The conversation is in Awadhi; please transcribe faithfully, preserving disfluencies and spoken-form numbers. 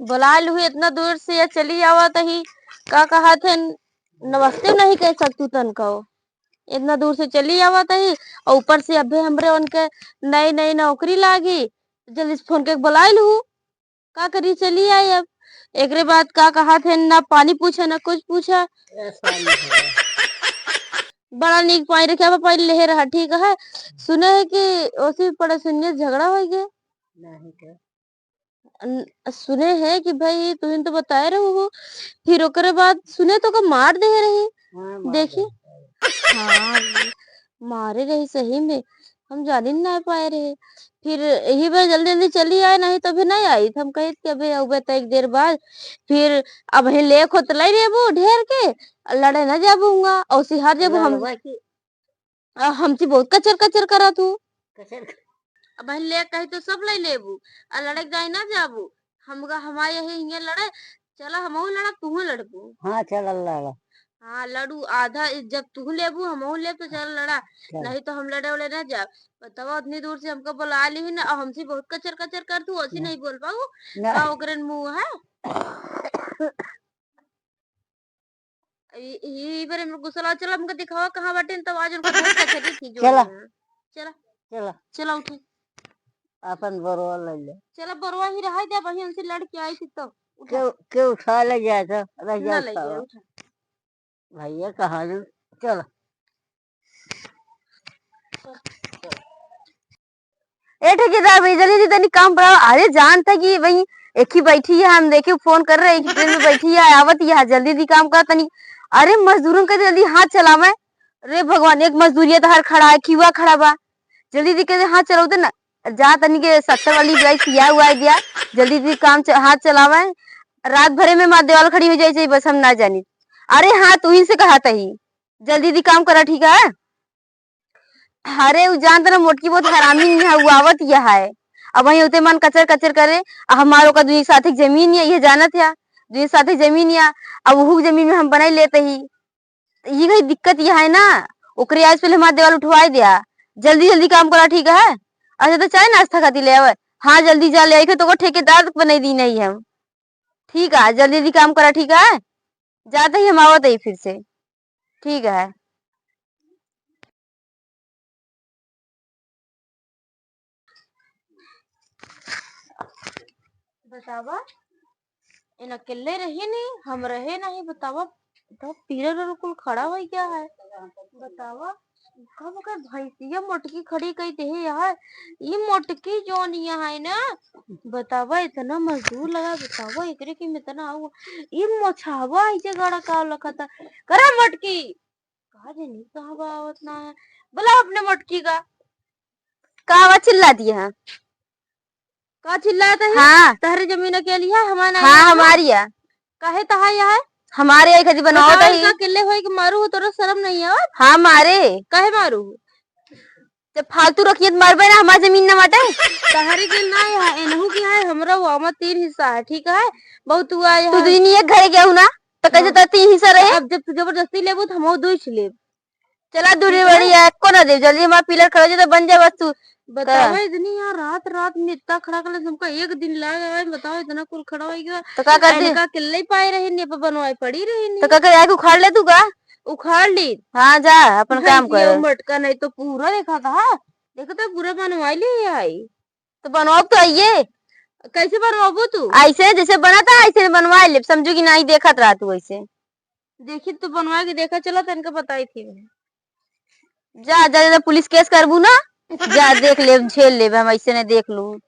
बोलाइल हुई इतना दूर से, या चली आवत ही, का कहत है, नमस्ते नहीं कह सकतू तनको। इतना दूर से चली आवत ही, और ऊपर से अबे हमरे उनके नई नई नौकरी लागी, जल्दी से फोन के बोलाइल हूँ। का करी, चली आई अब। एकरे बाद का कहत है, ना पानी पूछा, ना कुछ पूछा। ऐसा नहीं है। बड़ा नीक पानी रखे, अब पानी लेहे रहा, ठीक है। सुने है कि ओसी पड़े सुनिए झगड़ा हो गया। नहीं के। न-, सुने है कि भाई तुहिन तो बताए रहू हो, फिर ओकरे बाद सुने तो का मार दे रही। हाँ, मार देखी। दे रही। हाँ, मारे रही सही में, हम जानी ना पाए रहे। फिर यही बार जल्दी जल्दी चली आए, नहीं तो अभी नहीं आई। तो हम कहित कि अबे अबे तो एक देर बाद, फिर अब ही लेख होत लाई रेबू ढेर के, लड़े ना जाबूंगा, और सिहार जाबू हम। लड़वा की आ, हमसे बहुत कचर कचर करा तू। कचर क- अब बहन ले कही तो सब ले लेबू, आ लड़क जाए ना जाबू। हमका हमारे यही हियाँ लड़े, चला हमहू लड़ा, तूहू लड़बू। हाँ, चल लड़ा। हाँ, लड़ू, आधा जब तू लेबू, हमहू लेब, तो चल लड़ा, चल। नहीं तो हम लड़े उड़े ना जाब। बतावा, उतनी दूर से हमका बुला ली ना, और हमसे बहुत कचर कचर कर तू, ऐसी ना। नहीं बोल पाऊ। ना। का ओकरन मुँह है? ई, ई बारे में गुस्सा ला, चला हमका दिखावा कहाँ बाटे, तब आज उनको बहुत कचरी थी जो चला। है। चला। चला। चला उठे। अपन बोरवा ले ले। चला बोरवा ही रहा दे, वहीं उनसे लड़ के आई थी तो। उठा। के, के उठा ले जाए तो, रह ना जाए ले तो। जाए, उठा। भैया कहाँ ले? चला। ए ठेकेदार भाई, जल्दी जल्दी तनी काम बढ़ाओ। अरे जानता कि भाई एक ही बैठी है, हम देखे फोन कर रहे हैं कि ट्रेन में बैठी है, आवत है, जल्दी जल्दी काम करा तनी। अरे मजदूरन के जल्दी हाथ चलावे। अरे भगवान, एक मजदूरिया तो हर खड़ा है, किवा खड़ा बा, जल्दी जल्दी के हाथ चलाओ दे ना। जा तनी के सत्तर वाली ब्राइट किया हुआ है दिया, जल्दी जल्दी काम च-, हाथ चलावे। रात भरे में मार देवाल खड़ी हो जाए, बस हम ना जानी। अरे हाँ, तू ही से कहा तही, जल्दी जल्दी काम करा, ठीक है। अरे, उ जानत ना, मोटकी बहुत हरामी नहीं है, उ आवत यह है। अब वहीं उते मन कचर कचर करे, आ हमार ओकर दुई साथी के जमीन या, ये जानत या, दुई साथी के जमीन या, अब उहू के जमीन में हम बनाई लेते ही। ये कहीं दिक्कत यह है ना, ओकरे आज पहले हमार देवाल उठवाई दिया, जल्दी जल्दी काम करा, ठीक है? अच्छा, तो चाय नाश्ता खाती ले आवे, हाँ, जल्दी जा ले आई, तो को ठेकेदार तक बनाई दी नहीं हम। ठीक है, जल्दी जल्दी काम करा, ठीक है? जाते ही हम आवत ही फिर से। ठीक है। बतावा, एन अकेले रही नी, हम रहे नहीं, बतावा, बतावा, पीरा रो कुल खड़ा हो गया है, बतावा, कब कर भैंसिया मोटकी खड़ी कई देहे यार, ई मोटकी जोन यहाँ है ना, बतावा, इतना मजदूर लगा, बतावा, एकरे के में इतना आऊ, ई मोछावा ऐसे गड़ा का लखता, करा मोटकी, का जानी कहाँ बा, आवत ना है। बोला अपने मोटकी का। का आवाज चिल्ला दिए हैं? का चिल्लात है? हाँ। तहरे जमीन अकेली है, हमार ना हाँ, है? हमारी है। काहे तहा यह है? हमारे यही खातिर बनावत बताओ, है। इनका अकेले होई कि मारू हो, तोरा शर्म नहीं आवत? हाँ, मारे। काहे मारू? जब फालतू रखिए तो मारबे ना, हमार जमीन ना बाटे। तहरे के ना है, एनहू की है, हमरा वो आमा तीन हिस्सा है, ठीक है? बहुत हुआ है। तू दुनिया एक घरे गया हूँ ना, तो कैसे हाँ। तो तीन हिस्सा रहे? अब जब तू जबरदस्ती लेबू, तो हम दो ही लेब। चला दूरी चला। बड़ी है, एको ना दे, जल्दी हमारा पिलर खड़ा हो जाए तो बन जाए बस तू। बतावा का? इतनी यहाँ रात रात में इतना खड़ा कर ले, हमका एक दिन लाग आवे, बतावा इतना कुल खड़ा हो गया। तो का कर दे? इनका अकेले ही पाए रही नहीं, पर बनवाए पड़ी रही नहीं। तो का कर, आके उखाड़ ले तू का? उखाड़ ली। हाँ जा, अपन काम भैंसिया कर। मटका नहीं तो पूरा देखा था, देखा था पूरा बनवा ली आई। तो बनवाओ तो आइए। कैसे बनवाबू तू? ऐसे जैसे बना था ऐसे बनवा ले, समझू कि नहीं देखत रहा तू ऐसे। देखी तो बनवा के देखा, चला तनिका बताई थी मैं। जा, जा, जा, पुलिस केस करबू ना, जा देख ले, झेल लेबे हम, ऐसे नहीं देख लू।